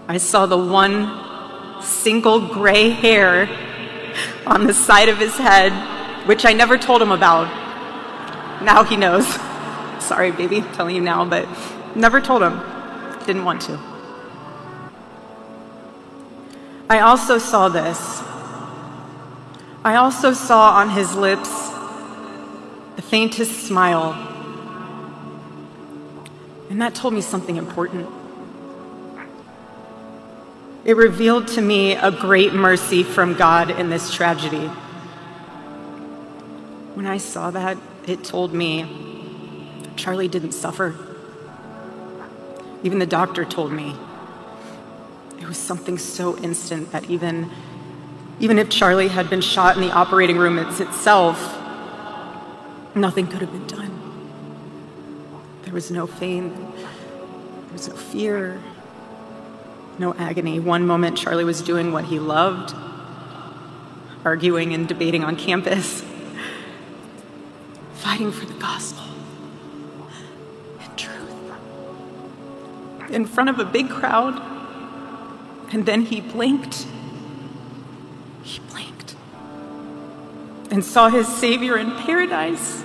I saw the one single gray hair on the side of his head, which I never told him about. Now he knows. Sorry, baby, I'm telling you now, but never told him. Didn't want to. I also saw this. I also saw on his lips the faintest smile. And that told me something important. It revealed to me a great mercy from God in this tragedy. When I saw that, it told me Charlie didn't suffer. Even the doctor told me. It was something so instant that even, even if Charlie had been shot in the operating room itself, nothing could have been done. There was no pain, there was no fear, no agony. One moment, Charlie was doing what he loved, arguing and debating on campus, fighting for the gospel and truth in front of a big crowd. And then he blinked. He blinked and saw his Savior in paradise.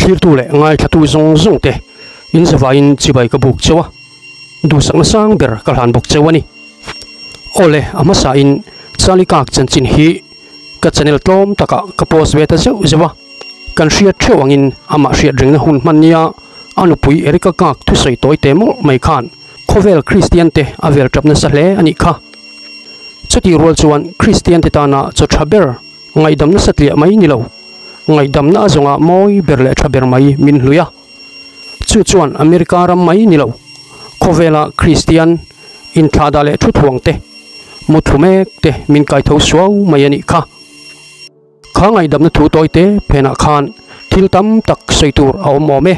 Thirtu leh ngaithlatu zawng zawng te in zavaiin chibai ka buk cheu a, duhsakna sang ber ka hlan bawk cheu a ni. Awle, a hmasain Charlie Kirk chanchin hi ka channel tlawm takah ka post ve ta zeuh zeuh a, kan hriat theuh angin amah hriat rengna hun hman nia a nupui Erika Kirk thusawi tawi teh mawlh mai khan khawvel Kristian te a vel tap nasa hle a nih kha. Chutih rual chuan Kristian te tana chaw tha ber Ngaihdamna satliah mai ni lo, ngaihdamna a zawnga mawi ber leh tha ber mai min hlui a. Chu chuan America ram mai ni lo, khawvela Kristian inthlahdah leh thuthuang te, muthlu mek te min kaitho suau mai a nih kha. Kha ngaihdamna thu tawi te phenah khan thil tam tak sawi tur a awm awm e.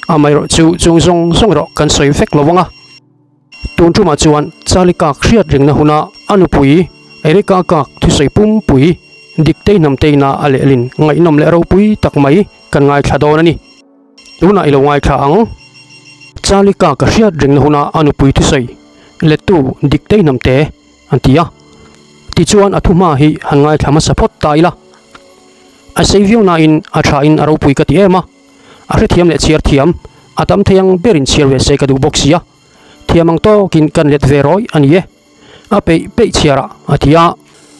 Amaherawhchu chung zawng zawng erawh kan sawi vek lo ang a. Tun tumah chuan Charlie Kirk hriat ringna huna a nupui Erika Kirk thusawi pumpui Diktei hnamteina a lehlin ngaihnawm leh ropui tak mai kan ngaithla dawn a ni. Tunah i lo ngaithla ang. Charlie Kirk a hriat ringna huna a nupui thusawi lettu Diktei hnamte an ti a. Tichuan a thuhma hi han ngaithla hmasa phawt ta ila. A sei viau nain a thain a ropui ka ti em a. A hrethiam leh chhiar thiam, a tam thei ang berin chhiar ve se ka duh bawk sia. Thiam ang tawkin kan let ve rawih a ni e. A peih peih chhiarah a ti a,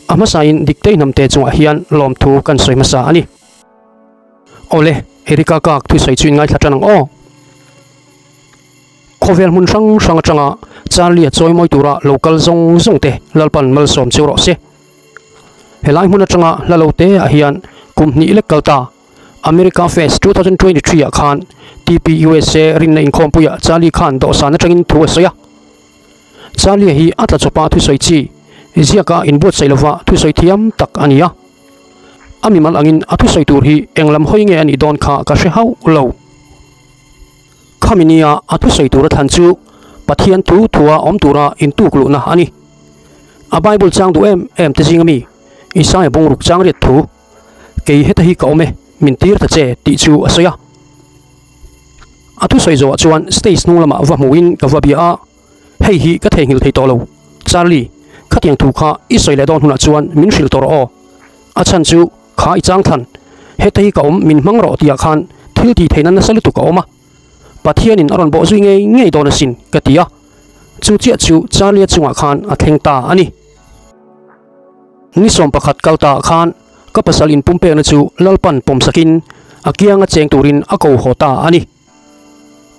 a hmasain Diktei hnamte chungah hian lawmthu kan sawi hmasa a ni. Awle, Erika Kak thusawi chu in ngaithla tan ang aw. Khawvel hmun hrang hrang atanga Charlie a chawimawi tura lo kal zawng zawng te Lalpan malsawm cheu rawh se. Helai hmun atanga hla lo te ah hian kum hnih lek kal ta. America Fest 2023 ah khan TPUSA rinna inkhawmpuiah Charlie khan dawhsan atangin thu a sawi a. Charlie hi a tla chawpa thusawi chi, ziaka inbuatsaih lova thusawi thiam tak a ni a. A mimal angin a thusawi tur hi eng lam hawi nge a nih dawn kha ka hre hauh lo. Khami nia a thusawi tur a thlan chu Pathian thu thua awm tura intuk luhna a ni. A Bible chang duh em em te zinga mi Isaiah bungruk chang riat thu. Kei heta hi ka awm e, min tir ta che tih chu a sawi a. A thusawi zawhah chuan stage hnung lamah va hmuhin ka va bia a, Hei hi ka theihnghilh thei tawh lo, Charlie, khatiang thu kha i sawi leh dawn hunah chuan min hrilh tawh rawh aw. A chhan chu kha i chang thlan, heta hi ka awm min hmang rawh tihah khan thil tih theihna nasa lutuk a awm a, Pathianin a rawn bawh zui ngei ngei dawn asin ka ti a. Chu chiah chu Charlie-a chungah khan a thleng ta a ni. Ni 11 kal ta khan ka pasal in pumpekna chu Lalpan pawmsakin a kianga cheng turin a ko haw ta a ni.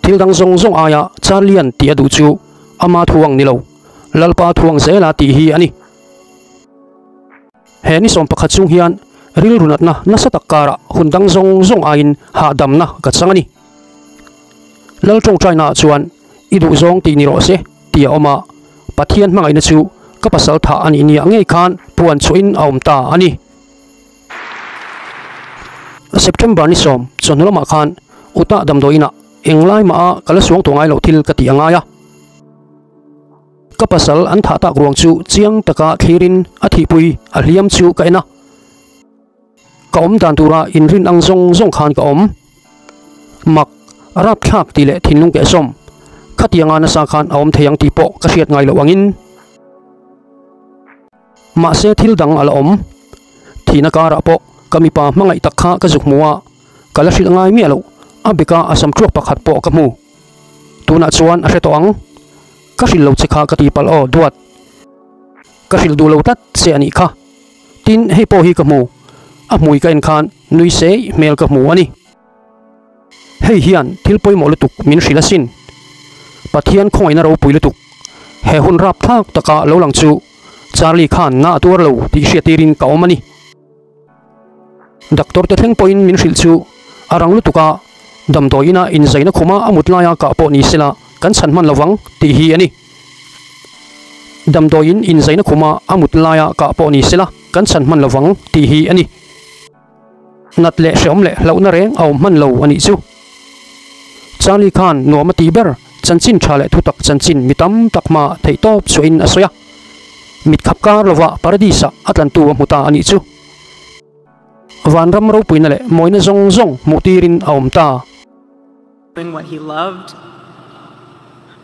Thil dang zawng zawng aia Charlie-a'n tih a duh chu ama thuang ni lo, Lalpa thuang zela tih hi a ni. He ni 11 chung hian rilru natna nasa tak karah hun dang zawng zawng aiin hahdamna ka chang a ni. Lal tawngtainaah chuan i duh zawng tih ni rawh se tih a awm a, Pathian hmangaihna chu ka pasal thah a nih nia ngei khan puan chhuahin a awm ta a ni. September ni 10 chawhnu lamah khan Utah damdawiinah Englai mah a ka la suang tawh ngai loh thil ka tih a ngai a. Ka pasal an thah tak ruang chu chiang taka thlirin a thihpui a hliam chu ka en a. Ka awm dan tura inrin ang zawng zawng khan ka awm. Mak, rapthlak tih leh thinlung kehsawm khatianga nasa khan a awm thei ang tih pawh ka hriat ngai loh angin. Mahse thil dang a la awm. Thihna karah pawh ka mipa hmangaih tak kha ka zuk hmu a, ka la hrilh ngai miah loh, a beka a sam thuak pakhat pawh ka hmu. Tunah chuan a hre tawh ang. Ka hrilh lo che kha ka tihpalh aw, duat. Ka hrilh duh lo tlat che a nih kha. Tin, hei pawh hi ka hmu. A hmui ka en khan nui sei hmel ka hmu a ni. Hei hian thil pawimawh lutuk min hrilh asin. Pathian khawngaihna ropui lutuk he hun rapthlak taka lo lang chu Charlie khan na a tuar lo tih hriattirin ka awm a ni. Doctor te thleng pawhin min hrilh chu a rang lutuk a, damdawi ina inzaina khuma a mut laia kah pawh ni sela kan chhan hman lovang tih hi a ni. Damdawi in inzaina khuma a mut laia kah pawh ni sela kan chhan hman lovang tih hi a ni. Nat leh hreawm leh hlauhna reng a awm hman lo a nih chu. Charlie khan nuam a tih ber chanchin tha leh thutak chanchin mi tam tak hma theihtawp chhuahin a sawi a. Mit khap kar lova Paradis-ah a tlantu a hmu ta a nih chu. Vanram ropuina leh mawina zawng zawng hmuh tirin a awm ta. Doing what he loved,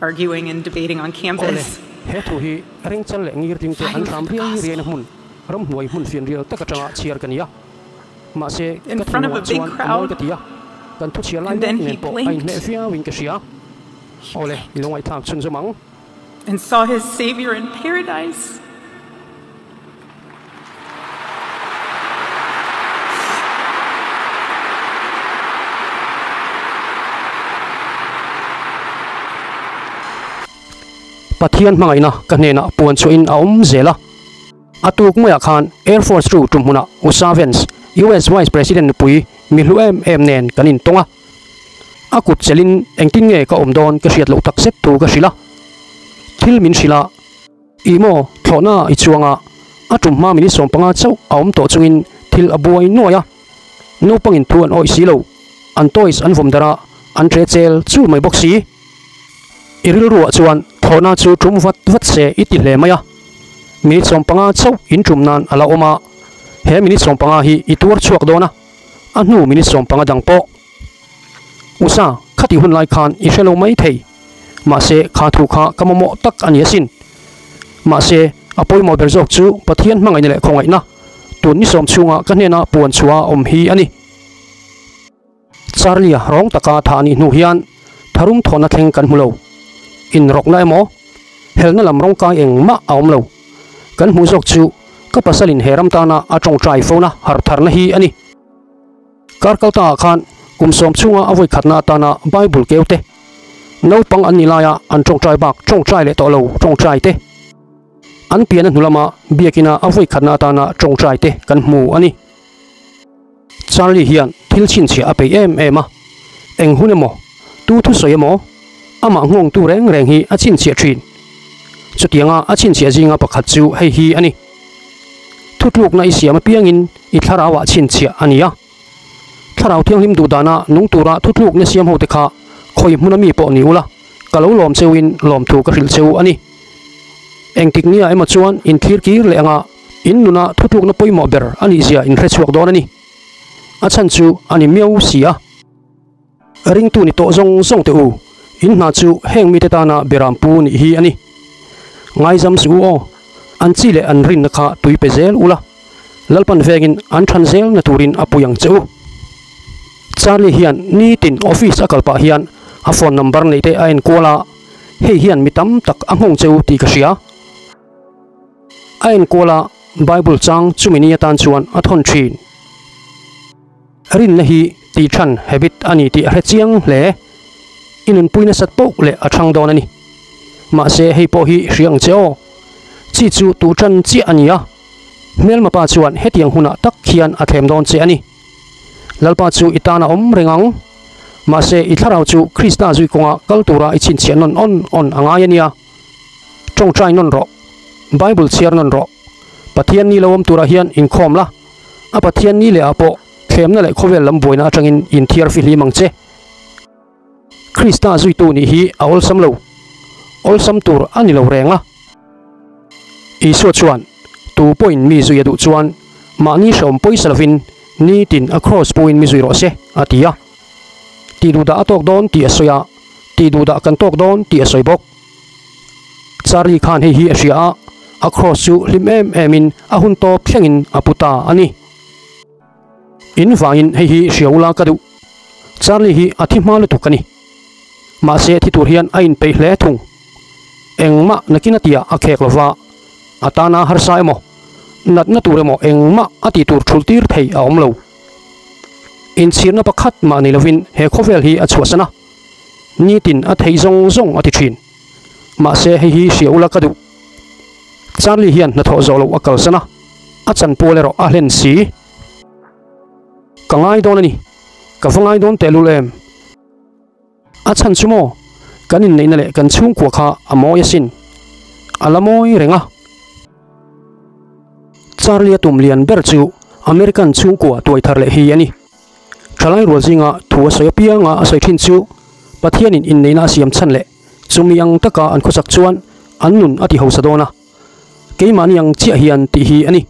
arguing and debating on Awle, campus. he thu hi Rengchal leh Ngirtling te an Fighting for hram the riai riaina gospel. hmun, ramhnuai hmun fianrial tak atanga chhiar ka ni a. Mahse, In ka front of thinlungah a big chuan a mawi crowd. ka ti a, kan thu chhiar lai And mek then he nen pawh a blinked. inhmeh viauin ka hria. He Awle, i blinked. lo ngaihthlak chhunzawm ang. And saw his Savior in paradise. Pathian hmangaihna ka hnenah puan chhuahin a awm zel a. A tuk maiah khan Air Force Two tum hmunah USA Vance, US Vice President nupui mi hlu em em nen kan intawng a. A kut chelin engtin nge ka awm dawn ka hriat loh tak zet thu ka hrilh a. Thil min hrilh a. Ih maw, thlawhna i chuang a, a tum hma minute 15 chauh a awm tawh chungin thil a buai nuai a. Naupangin thu an awih si lo, an toys an vawm darh a, an ṭe chel chul mai bawk si. I rilruah chuan thlawhna chu tum vat vat se i ti hle mai a. Minute 15 chauh in tum nan a la awm a, he minute 15 hi i tuar chhuak dawn a, a hnu minute 15 dang pawh. Usa, khati hun lai khan i hre lo mai thei. Mahse, kha thu kha ka mamawh tak a ni asin. Mahse, a pawimawh ber zawk chu Pathian hmangaihna leh khawngaihna, tun ni sawm chhunga ka hnena puan chhuah a awm hi a ni. Charlie-a rawng taka thah a nih hnu hian tharum thawhna thleng kan hmu lo. Inrawkna emaw, helna lam rawngkai engmah a awm lo. Kan hmuh zawk chu ka pasalin he ram tana a tawngtai fona harhtharna hi a ni. Kar kal taah khan kum sawm chhunga a vawi khatna atana Bible keu te, naupang an nih laia an tawngtai bak tawngtai leh tawh lo tawngtai te, an pian a hnu lama biakina a vawi khatna atana tawngtai te kan hmu a ni. Charlie hian thil chhinchhiah a peih em em a, eng hun emaw, tu thusawi emaw, amah nghawngtu reng reng hi a chhinchhiah thin. Chutianga a chhinchhiah zinga pakhat chu hei hi a ni. Thutlukna i siam apiangin i thlarauah chhinchhiah a ni a. Thlarau thianghlim duh dana nung tura thutlukna siam hote kha khawi hmuna mi pawh ni ula, ka lo lawm cheuin lawmthu ka hrilh cheu a ni. Engtik nia emaw chuan in thlir kir leh anga in nuna thutlukna pawimawh ber a nihzia in hrechhuak dawn a ni. A chhan chu a ni miau si a. Ringtu ni tawh zawng zawng teh u, in hna chu heng mite tana beram pu nih hi a ni. Ngaizam suh u aw, an chi leh an rinna kha tui pe zel ula, Lalpan vengin an than zel na turin a pui ang che u. Charlie hian nitin office a kal pah hian a phone number neih te a enkual a, hei hian mi tam tak a nghawng che u tih ka hria. A enkual a, Bible chang chumi ni atan chuan a thawn thin. Rinna hi tih than habit a ni tih a hre chiang hle. I nunpui nasat poh leh a thang dawn a ni. Mahse hei pawh hi hria ang che aw. Chi chu tuh tan chiah a ni a. Hmelma pa chuan hetiang hunah tak hian a thlem dawn che a ni. Lalpa chu i tan a awm reng ang. Mahse i thlarau chu Krista zui kawnga kal tura i chhinchhiah nawn awn awn a ngai a nia. Tawngtai nawn rawh. Bible chhiar nawn rawh. Pathian ni lo awm turah hian inkhawm la. A Pathian ni leh ah pawh thlemna leh khawvel lam buaina atangin inthiar fihlim ang che. Krista zuitu nih hi a awlsam lo. Awlsam tur a ni lo reng a. Isua chuan, Tu pawhin mi zui a duh chuan mahni hrehawm pawisa lovin nitin a kraws puin mi zui rawh se, a ti a. Tih duhdah a tawk dawn tih a sawi a, tih duhdah kan tawk dawn tih a sawi bawk. Charlie khan hei hi a hria a, a kraws chu hlim em emin a hun tawp thlengin a pu ta a ni. In vangin hei hi hria ula ka duh. Charlie hi a thi hma lutuk a ni. Mahse thi tur hian a inpeih hle thung. Engmah nakin a tia a khek lova, a tana harsa emaw, natna tur emaw engmah a tih tur thulh tir thei a awm lo. Inchhirna pakhat mah nei lovin he khawvel hi a chhuahsan a, nitin a theih zawng zawng a ti thin. Mahse hei hi hria ula ka duh. Charlie hian hnathawh zawh loh a kalsan a, a chanpual erawh a hlen si. Ka ngai dawn a ni. Ka va ngai dawn tehlul em? A chhan chu maw? Kan inneihna leh kan chhungkua kha a mawi asin. A la mawi reng a. Charlie a tum lian ber chu American chhungkua tuai thar leh hi a ni. Thalai rual zinga thu a sawi apianga a sawi thin chu Pathianin inneihna a siam chhan leh chumi ang taka an khawsak chuan an nun a ti hausa dawn a. Keimahni ang chiah hian tih hi a ni.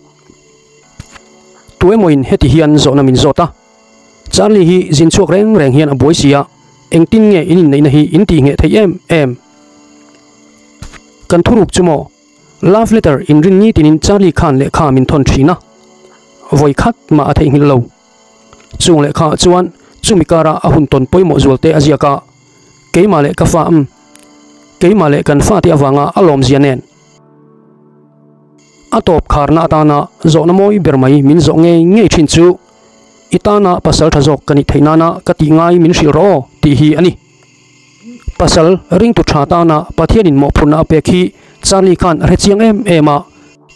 Tu emawin heti hian zawhna min zawt a, Charlie hi zin chhuak reng reng hian a buai si a, engtin nge in inneihna hi in tih ngheh theih em em? Kan thuruk chu maw? Love letter inrin ni tinin Charlie khan lehkha min thawn thin a, vawi khat mah a theihnghilh lo. Chung lehkha chuan chumi kara a hun tawn pawimawh zualte a ziak a, keimah leh ka fa umm, keimah leh kan fate avanga a lawmzia nen. A tawp kharna atana zawhna mawi ber mai min zawh ngei ngei thin chu, I tana pasal tha zawk ka nih theih nana ka tih ngai min hrilh rawh aw tih hi a ni. Pasal ringtu tha tana Pathianin mawhphurhna a pek hi Charlie khan a hrechiang em em a,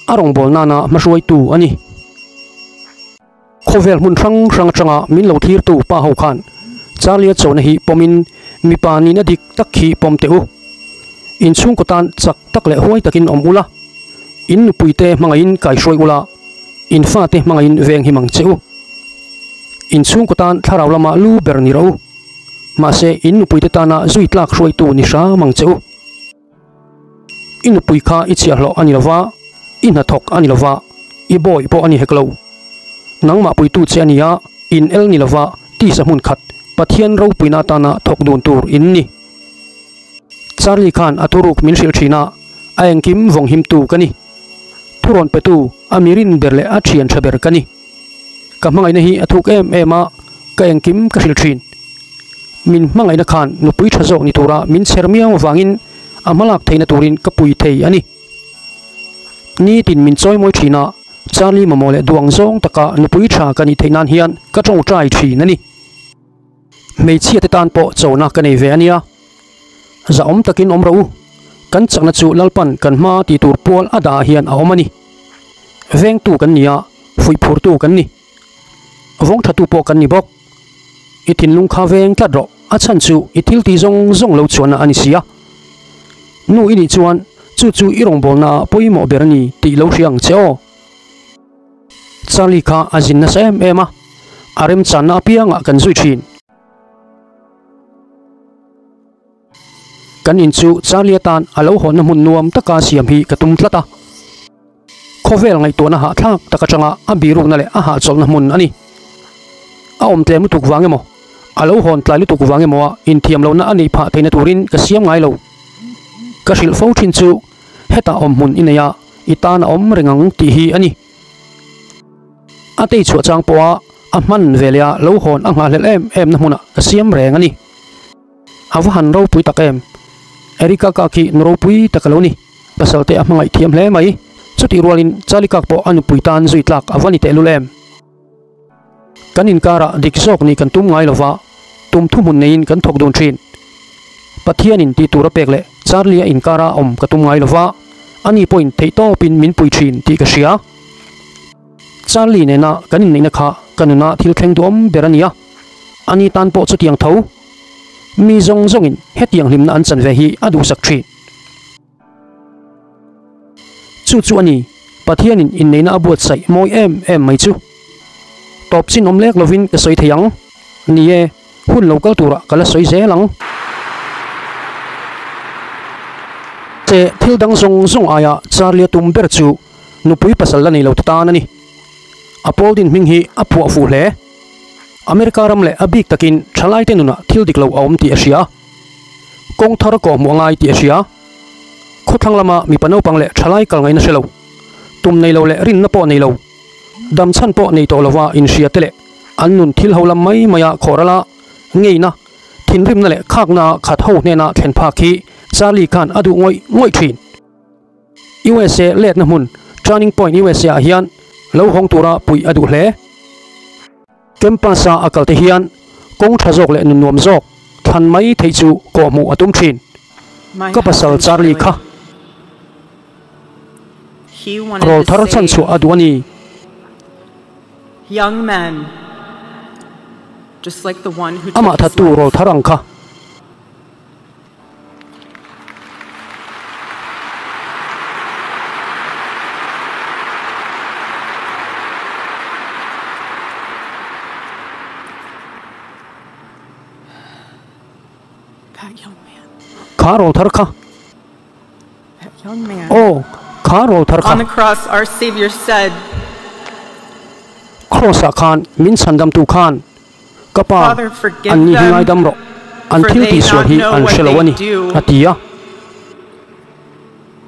a rawngbâwl nana hmahruaitu a ni. Khawvel hmun hrang hrang atanga min lo thlirtu pa ho khan Charlie-a chona hi pawmin mipa nihna dik tak hi pawm teh u. In chhungkaw tan chak tak leh huai takin awm ula, in nupuite hmangaihin kaihruai ula, in fate hmangaihin veng him ang che u. In chhungkaw tan thlarau lama lu ber ni rawh u. Mahse, in nupuite tana zui tlak hruaitu ni hram ang che u. I nupui kha i chhiahhlawh a ni lova, i hnathawk a ni lova, i bawi pawh a ni hek lo. Nangmah puitu che a ni a, in el ni lova tisa hmun khat Pathian ropuina atana thawk dun tur in ni. Charlie khan a thuruk min hrilh thin a, a engkim vawng himtu ka ni. Thurawn petu a mirin ber leh a thian tha ber ka ni. Ka hmangaihna hi a thuk em em a, ka engkim ka hrilh thin. Min hmangaihna khan nupui tha zawk ni tura min chher miau avangin a hmalak theihna turin ka pui thei a ni. Nitin min chawi mawi thin a, Charlie mamawh leh duang zawng taka nupui tha ka nih theih nan hian ka tawngtai thin a ni. Hmeichhia te tan pawh chona ka nei ve a nia. Zahawm takin awm rawh u, kan chakna chu Lalpan kan hma tih tur pual a dah ah hian a awm a ni. Vengtu kan ni a, fuihphurtu kan ni. Vawng thatu pawh kan ni bawk. I thinlung kha veng tlat rawh, a chhan chu i thil tih zawng zawng lo chhuahna a ni si a. Nu i nih chuan chu chu i rawngbawlna ah pawimawh ber a ni tih lo hria ang che aw. Charlie kha a zin nasa em em a, a remchanna apiangah kan zui thin. Kan in chu Charlie atan a lo hawnna hmun nuam taka siam hi ka tum tlat a. Khawvel ngaihtuahna hahthlak tak atanga a birukna leh a hahchawlhna hmun a ni. A awm tlem lutuk vang emaw, a lo hawn tlai lutuk vang emaw a inthiam lohna a neih phah theihna turin ka siam ngai lo. Ka hrilh fo thin chu hetah awm hmun i nei a, i tan a awm reng ang tih hi a ni. A tei chhuah chang pawha a hman ve leh a lo hawn a nghahhlelh em em na hmunah ka siam reng a ni. A va han ropui tak em? Erika kak hi nu ropui tak a lo ni. Pasal te a hmangaih thiam hle mai. Chutih rualin Charlie kak pawh a nupui tan zui tlak a va ni tehlul em? Kan inkarah dik zawk nih kan tum ngai lova, tum thuhmun neiin kan thawk dun thin. Pathianin tih tur a pek leh Charlie-a inkara awm ka tum ngai lova, ani pawhin theihtawpin min pui thin tih ka hria. Charlie nena kan inneihna kha ka nuna thil thleng duhawm ber a ni a, ani tan pawh chutiang tho. Mi zawng zawngin hetiang hlimna an chan ve hi a duhsak thin. Chu chu a ni, Pathianin inneihna a buatsaih mawi em em mai chu. Tawp chin awm lek lovin ka sawi thei ang. Ni e, hun lo kal turah ka la sawi zel ang. Mahse, thil dang zawng zawng aia Charlie-a tum ber chu nupui pasal la nei lo te tan a ni. A pawl din hming hi a phuah fuh hle. America ram leh a bik takin thalaite nunah thil dik lo a awm tih a hria. Kawng thar kawh hmuh a ngai tih a hria. Khawthlang lama mipa naupang leh thalai kal ngaihna hre lo, tum nei lo leh rinna pawh nei lo, dam chhan pawh nei tawh lova inhria te leh an nun thil ho lam mai maia khawhrala ngeina, thinrimna leh khakna khat ho hnena thlen phak hi Charlie khan a duh ngawih ngawih thin. USA letna hmun Turning Point USA ah hian lo hawng tura puih a duh hle. Campus-a a kal te hian kawng tha zawk leh nun nuam zawk thlan mai theih chu kawhhmuh a tum thin. My Ka pasal husband Charlie Charlie, kha he wanted rawl to thar chhan save chhuah a duh a ni. young men just like the one who Amah took his thattu rawl life. thar ang kha. That young man. Kha rawl thar kha. That young man. Aw, kha rawl thar kha. On the cross, our Savior said, Kraws ah khan min chhandamtu khan, Ka pa, Father, forgive an ni hi them, ngaidam rawh, an for thil they tihsual not hi know an what hre lo they a ni, do. a ti a.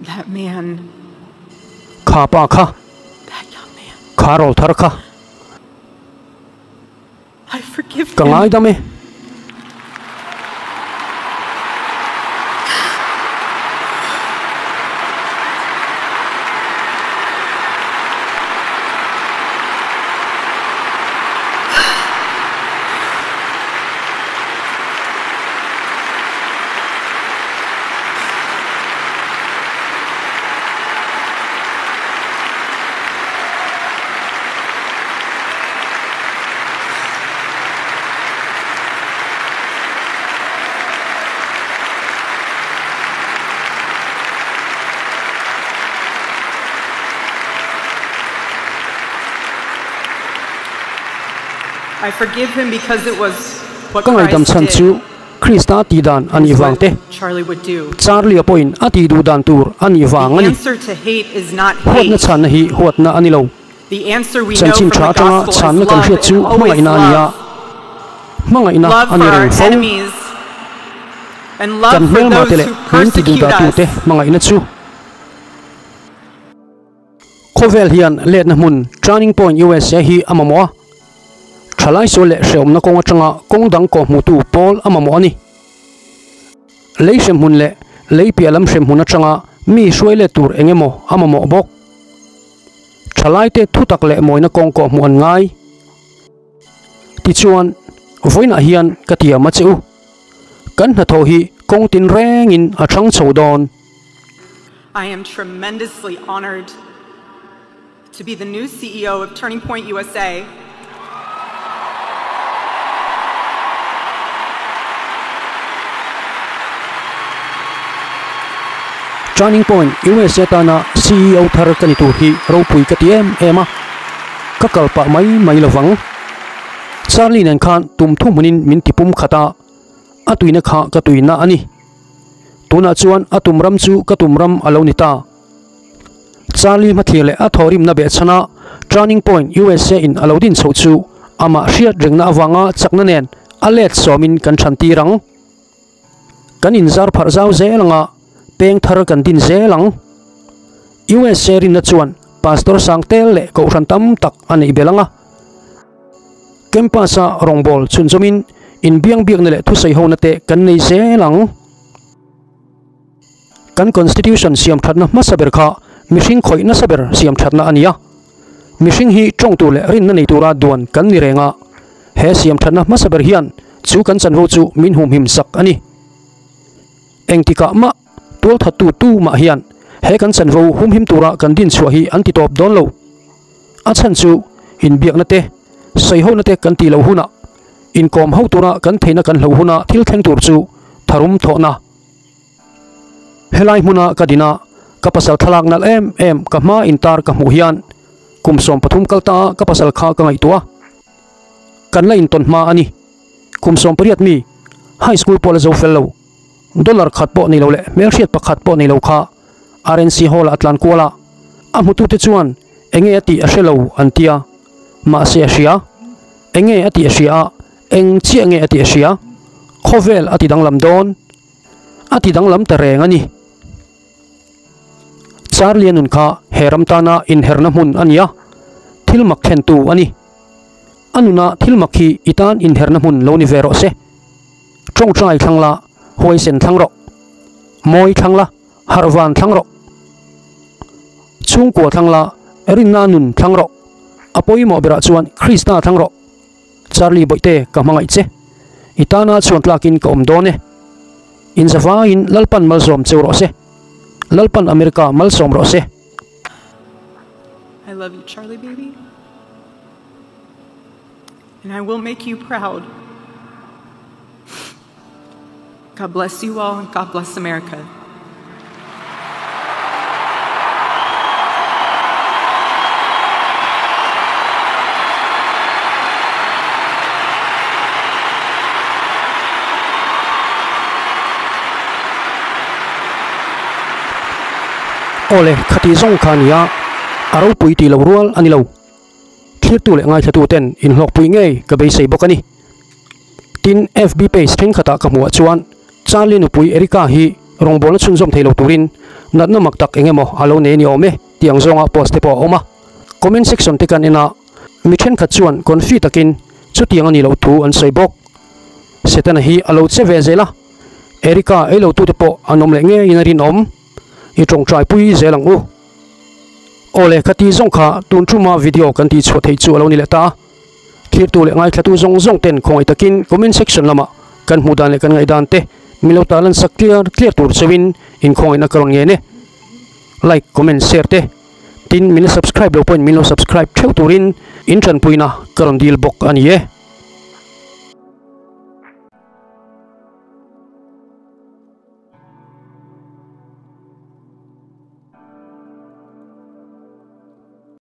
That man. Kha pa kha. That young man. Kha rawl thar kha. I forgive Ka him. ngaidam e. I forgive him because it was what Ka ngaihdam Christ chhan did. chu Krista tih dan a It nih is vang what te, Charlie would do. Charlie-a pawhin a tih duh dan tur a nih vang The a ni. answer to hate is not Huatna hate. chhanna hi huatna a ni lo. The answer we know Chanchin from tha the atanga gospel is chhanna kan love hriat chu and always hmangaihna a ni a, love. hmangaihna Love a ni for our reng fo. enemies and love Kan for hmelma te those leh who min ti persecute duhdah us. tute hmangaihna chu. Khawvel hian letna hmun Turning Point USA hi a mamawh a, thalai sual leh hrehawmna kawng atanga kawng dang kawh hmuhtu pawl a mamawh a ni. Lei hremhmun leh lei piah lam hremhmun atanga mi hruai let tur eng emaw a mamawh bawk. Thalaite thutak leh mawina kawng kawh hmuh an ngai. Tichuan, vawiinah hian ka tiam a che u. Kan hnathawh hi kawng tin rengin a thang chho dawn. I am tremendously honored to be the new CEO of Turning Point USA. Turning Point USA tana CEO thar ka ni tur hi ropui ka ti em em a, ka kal pah mai mai lovang. Charlie nen khan tum thu hmunin min ti pum khat a, a tuina kha ka tuina a ni. Tunah chuan a tum ram chu ka tum ram a lo ni ta. Charlie hmathlir leh a thawhrimna behchhana Turning Point USA in a lo din chhoh chu amah hriat rengna avanga chakna nen a let sawmin kan chhan tir ang. Kan inzar pharh zau zel anga peng thar kan din zel ang. USA rinna chuan Pastor Sangtel leh Kohhran tam tak a neih belh ang a. Campus-a rawngbâwl chhunzawmin inbiangbiakna leh thusaihona te kan nei zel ang. Kan Constitution siam thatna hmasa ber kha mihring khawih nasa ber siam thatna a ni a. Mihring hi tawng tur leh rinna nei tura duan kan ni reng a, he siam thatna hmasa ber hian chu kan chanvo chu min humhim sak a ni. Engtikah mah tualthattu tu mah hian he kan chanvo humhim tura kan dinchhuah hi an ti tawp dawn lo. A chhan chu inbiakna te, sawihona te kan tih loh hunah, inkawm ho tura kan theihna kan hloh huna thil thleng tur chu tharum thawhna. Helai hmuna ka din a, ka pasal thlalak nalh em em ka hma intar ka hmuh hian kum 13 kal ta a ka pasal kha ka ngaihtuah a, kan la intawn hma a ni. Kum 18 mi, high school pawh la zo fel lo. Dollar khat pawh nei lo leh hmelhriat pakhat pawh nei lo kha RNC Hall ah a tlan kual a, a hmutute chuan enge a tih a hre lo an ti a, mahse a hria. Enge a tih a hria a, eng chiah nge a tih a hria? Khawvel a ti danglam dawn. A ti danglam ta reng a ni. Charlie-a nun kha he ram tana inherna hmun a ni a, thil mak thlentu a ni. A nuna thil mak hi i tan inherna hmun lo ni ve rawh se. Tawngtai thlang la, huaisen thlang rawh. Mawi thlang la, harhvan thlang rawh. Chhungkua thlang la, rinna nun thlang rawh. A pawimawh berah chuan Krista thlang rawh. Charlie Bawihte ka hmangaih che. I tana chhuan tlakin ka awm dawn e. Inzavaiin Lalpan malsawm cheu rawh se. Lalpan America malsawm rawh se. I love you Charlie baby and I will make you proud. God bless you all and God bless America. Awle, khati zawng kha nia, a ropui tih loh rual a ni lo. Thlirtu leh ngaithlatu ten inhlawkpui ngei ka beisei bawk a ni. Tin, FB page thenkhatah ka hmuhah chuan Charlie nupui Erica hi rawngbawlna chhunzawm thei lo turin natna mak tak eng emaw a lo nei a ni awm e tih ang zawnga post te pawh a awm a. Comment section te kan en a, mi thenkhat chuan confi takin chutiang a nih loh thu an sawi bawk. Setana hi a lo che ve zel a, Erica ei lo tute pawh an awm leh ngeiin a rinawm. I tawngtai pui zel ang u. Awle, ka ti zawng kha tun tuma video kan tih chhuah theih chu a lo ni leh ta a. Thirtu leh ngaithlatu zawng zawng ten khawngaih takin comment section lamah kan hmuh dan leh kan ngaihdan te min lo tarlan sak tliar tliar tur cheuhin inkhawngaihna ka rawn ngen e. Like, comment, share te tin min la subscribe lo pawhin min lo subscribe theuh turin in tanpuina ka rawn dil bawk a ni e.